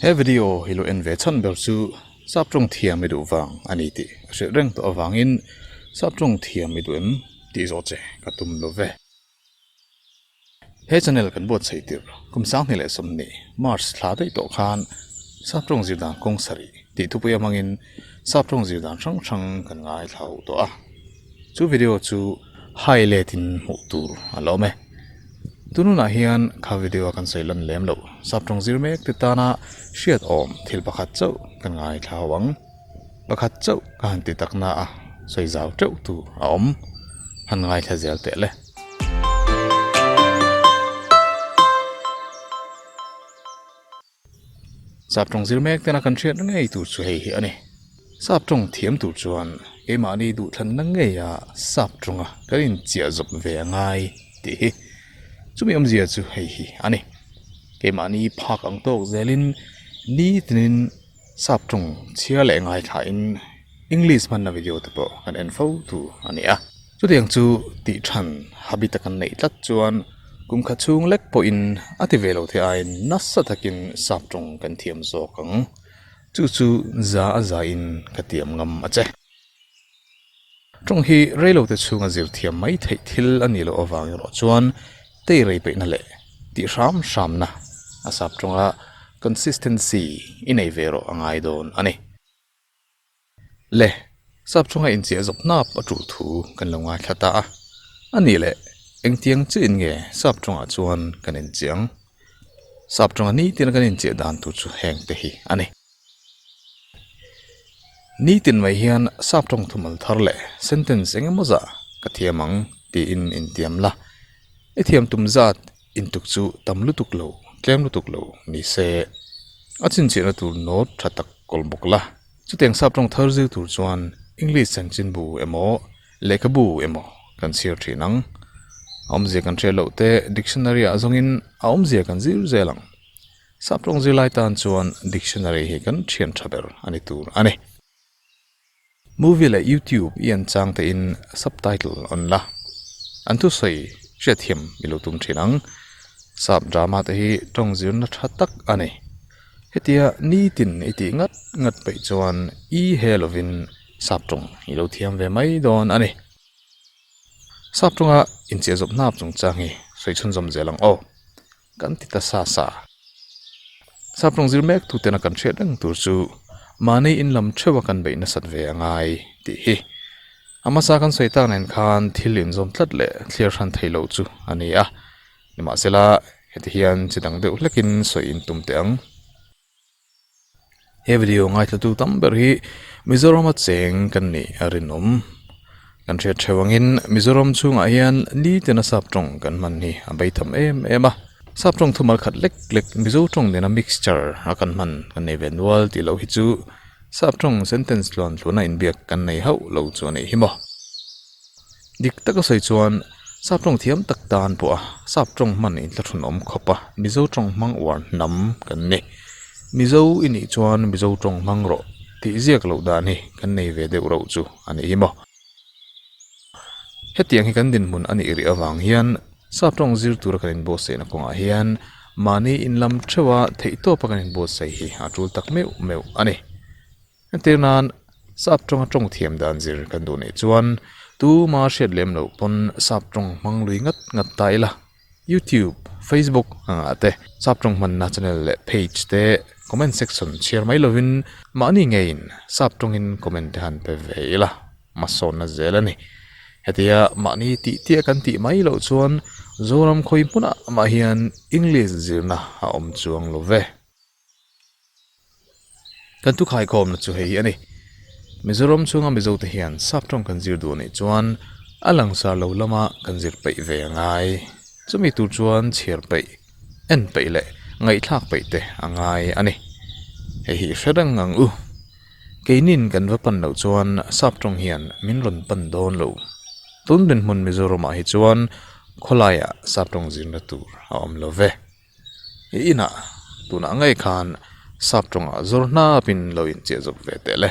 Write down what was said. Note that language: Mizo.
He video hi lo en ve chhan ber chu sap tawng thiam i duh vang a ni tih a hrilh reng tawh avangin sap tawng thiam i duh em tih zawh che ka tum lo ve. He channel kan buatsaih tirh kum 2020 March thla daih tawh khan sap tawng zir dan kawng sarih tih thupui a hmangin sap tawng zir dan hrang hrang kan ngaithla ho tawh a. Chu video chu highlight in hmuh tur a la awm e. Tununah hian kha video a kan sawi lan lem loh sap tawng zir mek te tana hriat awm thil pakhat chauh kan ngaithla ho ang. Pakhat chauh ka han ti tak na a sawi zau teuh tur a awm. Han ngaithla zel teh le. Sap tawng zir mek tena kan hriat ngei tur chu hei hi a ni. Sap tawng thiam tur chuan keimahni duhthlanna ngeia sap tawnga kan inchiah zawp ve a ngai tih hi chumi awmzia chu hei hi a ni. Keimahni phak ang tawk zelin nitinin sap tawng chhiar leh ngaithlain English hmanna video te pawh kan en fo tur a ni a. Chutiang chu tih than habit a kan neih tlat chuan kum khat chhung lek pawhin a ti ve lo thei aiin nasa takin sap tawng kan thiam zawk ang. Chu chu za a zain ka tiam ngam a che. Tawng hi reilote chhunga zir thiam mai theih thil a nih loh avang erawh chuan tei rei peihna leh tih hram hramna a sap tawnga consistency i nei ve erawh a ngai dawn a ni. Le, sap chunga inchiah zawk hnap a tul thu kan lo ngaithla ta a. A nih leh, engtiang chiah in nge sap chungah chuan kan inchiah ang? Sap chunga nitin kan inchiah dan tur chu heng te hi a ni. Nitin mai hian sap tawng thumal thar leh sentence eng emaw zah ka thiam ang tiin intiam la. I thiam tum zat intuk chu tam lutuk lo, tlem lutuk lo ni se. A chhinchhiahna tur note tha tak kawl bawk la. Chutiang sap tawng thar zir tur chuan English chanchinbu emaw lehkhabu emaw kan chhiar thin ang. A awmzia kan hriat loh te dictionary ah zawngin a awmzia kan zir zel ang. Sap tawng zir lai tan chuan dictionary hi kan thian tha ber a ni tur a ni. Movie leh YouTube i en chang te in subtitle on la. An thusawi hriatthiam i lo tum thin ang. Sap drama te hi tawng zirna tha tak a ni. Hetia nitin i tih ngat ngat peih chuan i he lovin sap tawng i lo thiam ve mai dawn a ni. Sap tawnga inchiah zawp hnap chungchang hi sawi chhunzawm zel ang aw. Kan ti ta sa sa. Sap tawng zir mek tuten a kan hriat reng tur chu mahni in lam theuh a kan beih nasat ve a ngai tih hi. A hmasa kan sawi tak nen khan thil inzawm tlat leh thliar hran thei loh chu a ni a. Nimahsela heti hian chi dang deuh hlekin sawi in tum teh ang. He video ngaithlatu tam ber hi Mizoram a cheng kan nih a rinawm. Kan hriat theuh angin Mizoram chhungah hian nitin a sap tawng kan hman hi a bei tham em em a. Sap tawng thumal khat lek lek Mizo tawng nena mixture a kan hman kan nei ve nual tih loh hi chu sap tawng sentence tluan tluana inbiak kan nei hauh lo chu a nih hi maw. Dik taka sawi chuan sap tawng thiam tak tan pawh a sap tawng hman inthlahrunawm khawp a, Mizo tawng hmang uar hnam kan ni. Mizo i nih chuan Mizo tawng hmang rawh tih ziak loh dan hi kan nei ve deuh rauh chu a nih hi maw. Hetiang hi kan dinhmun a nih rih avang hian sap tawng zir tura kan inbuatsaihna kawngah hian mahni inlam theuha theihtawpa kan inbuatsaih hi a tul tak meuh meuh a ni. Entir nan, sap tawnga tawng thiam dan zir kan duh nih chuan tuma hriat lem loh pawn sap tawng hmang lui ngat ngat ta ila. YouTube, Facebook angah te sap tawng hmanna channel leh page te comment section chhiar mai lovin mahni ngeiin sap tawngin comment te han pe ve ila hmasawnna zel a ni. Hetia mahni tih tih a kan tih mai loh chuan Zoram khawi hmunah mah hian English zirna a awm chuang lo ve. Kan thu khaikhawmna chu hei hi a ni. Mizoram chhunga Mizote hian sap tawng kan zir duh anih chuan a langsar lo lama kan zir peih ve a ngai. Chumi tur chuan chhiar peih, en peih leh ngaihthlak peih te a ngai a ni. Hei hi hre reng ang u. Keinin kan va pan loh chuan sap tawng hian min rawn pan dawn lo. Tun dinhmun Mizoramah hi chuan khawlaiah sap tawng zirna tur a awm lo ve. I inah tunah ngei khan sap tawngah zawr hnapin lo inchiah zawk ve teh le.